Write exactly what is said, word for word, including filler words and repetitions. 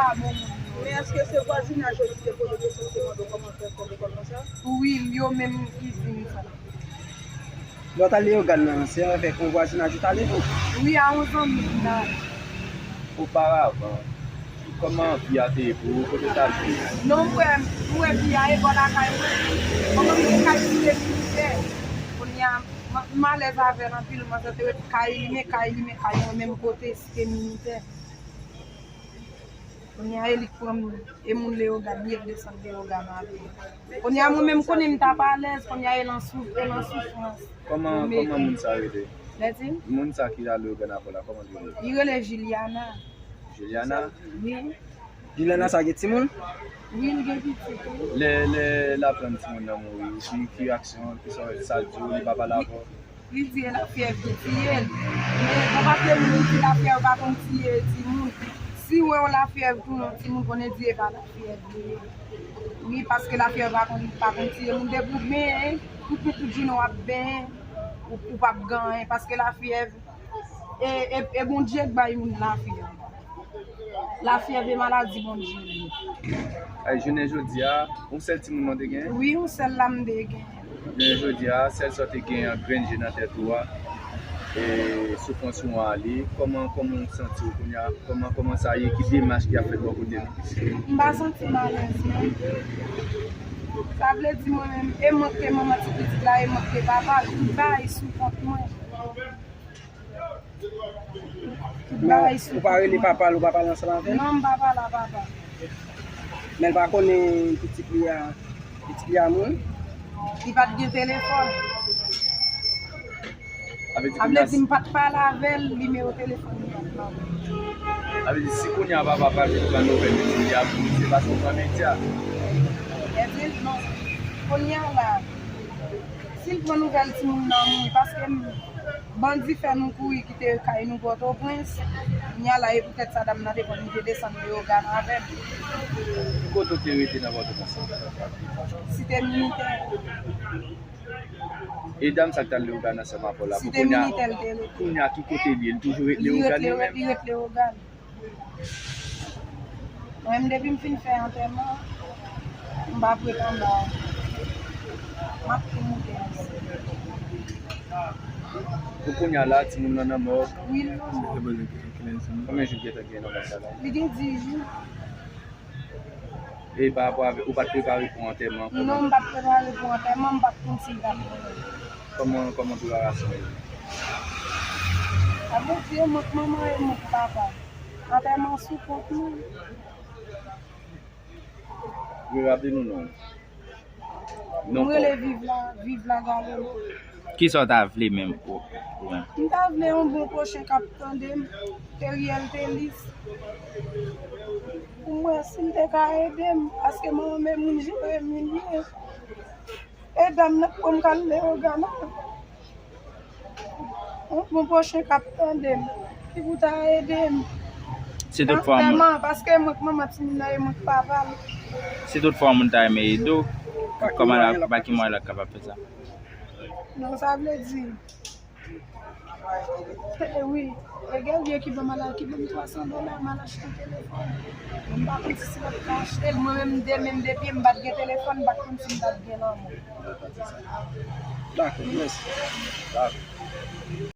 pa bon moun. Men èske se vwazinaj yo ki te poze kesyon, ki te mande w kòman fè fè lekòl konsa? Wi, yo menm ki di m sa. Lè w t al Leyogàn nan, se avèk yon vwazinaj ou t ale tou? Wi, a yon zanmi m nan. Oparavan, kòman vi a te ye pou ou? Kote w t al viv? Non, m wè, m wè vi a e bò lakay mwen. Kòman m te kay site militè? Kounye a, m, m alèz avè l anpil, manzè te ret kay li, men kay li, men kay mwen, menm kote site militè. Kounye a, e li k pran m, e moun Leyogàn, li k desann Leyogàn avè m. Kounye a, mwen menm, konnen m t ap alèz, kounye a, e l an souf-, e l an soufrans. Kòman, kòman moun sa rele? Lèdi? Moun sa ki la Leyogàn avè w la, kòman li rele? Li rele Juliana. Juliana? Wi. Juliana sa gen timoun? Wi, li gen pitit, wi. Lè, lè l aprann timoun nan mouri, ki, ki reyaksyon, ki sa, sa l di w, li pa pale avè w? Li di e lafyèv ki tiye l. Men, gen pakèt moun ki di lafyèv pa konn tiye timoun. Si w wè yon lafyèv touye yon timoun, konnen di e pa lafyèv li ye. Wi, paske lafyèv pa konn, pa konn tiye moun. Depi w benyen, tout, tout, tout jounen w ap benyen, ou, ou p ap gen anyen. Paske lafyèv, e, e, e Bondye k bay moun lafyèv. Lafyèv e maladi Bondye li ye. Ay, jounen jodi a, yon sèl timoun ou te gen? Wi, yon sèl la m te gen. Jounen jodi a, sèl sa w te gen an grenn je nan tèt ou a, e soufrans ou an ale. Kòman, kòman w santi w kounye a? Kòman, kòman sa ye? Ki demach ki ap fèt bò kote nou? M pa santi m alèz, non. Sa vle di mwen menm, e mank ke manman ti pitit la, e mank ke papa l, tout bagay sou kont mwen. Tout bagay sou kont mwen. Ou pa rele papa l, ou pa pale ansanm avè l? Non, m pa pale a papa l. Men l pa konnen pitit li a, pitit li a mouri? Li pa t gen telefòn. Sa vle di kounye a, m pa t pale avè l, nimewo telefòn li pa t ba mwen. Sa vle di si kounye a papa pa vin pran nouvèl pitit li a mouri, se paske w pran medya. Èske non? Kounye a la, si l pran nouvèl timoun nan mouri, paske m, bandi fè nou kouri kite kay nou Pòtoprens. Kounye a la, e poutèt sa dam nan te pran, li te desann Leyogàn avè m. Kote w te rete nan Pòtoprens? Site Militè. E dam sa k t al Leyogàn ansanm avè w la, pou kounye a, kounye a ki kote l ye? Li toujou ret Leyogàn li menm? Li ret Leyogàn. Mwen menm, depi m fin fè antèman, m p ap ret anba. M ap tou moute ansanm. Pou kounye a la, timoun nan nan mòg? Wi, l nan mòg. Konbyen jou l gentan gen nan mòg la? Li gen dis jou. E pa rapò avè, ou pa t prepare pou antèman? Non, m pa t prepare pou antèman, m pa t konn si l t ap genyen. Kòman, kòman preparasyon yo ye? Sa vle di, e mank manman, e mank papa. Antèman sou kont nou. Wi, raple nou non. M rele Viv la, Viv la Galolo. Kisa w ta vle menm pou, pou mwen? M ta vle yon bon pwochen k ap tande m, Teriel Telis. Pou mwen, si l te ka ede m, paske manman m e moun jere m li ye. E dam nan k pran m k al Leyogàn an. Yon bon pwochen k ap tande m, ki pou ta ede m. Si toutfwa moun, antèman, paske mwen k manman timoun nan e mwen k papa l. Si toutfwa moun ta renmen ede w, kòman la, pa ki mwayen l ap kapab fè sa? Non, sa vle di, e, wi, e gen yon ki ban m al, ki ban m twa san dola, m al achte yon telefòn. Men m pa konn si, si l ap ka achte l. Mwen menm, de menm de pye, m pa t gen telefòn, m pa t konn si m t ap gen lanmou. Dakò, mèsi. Dakò.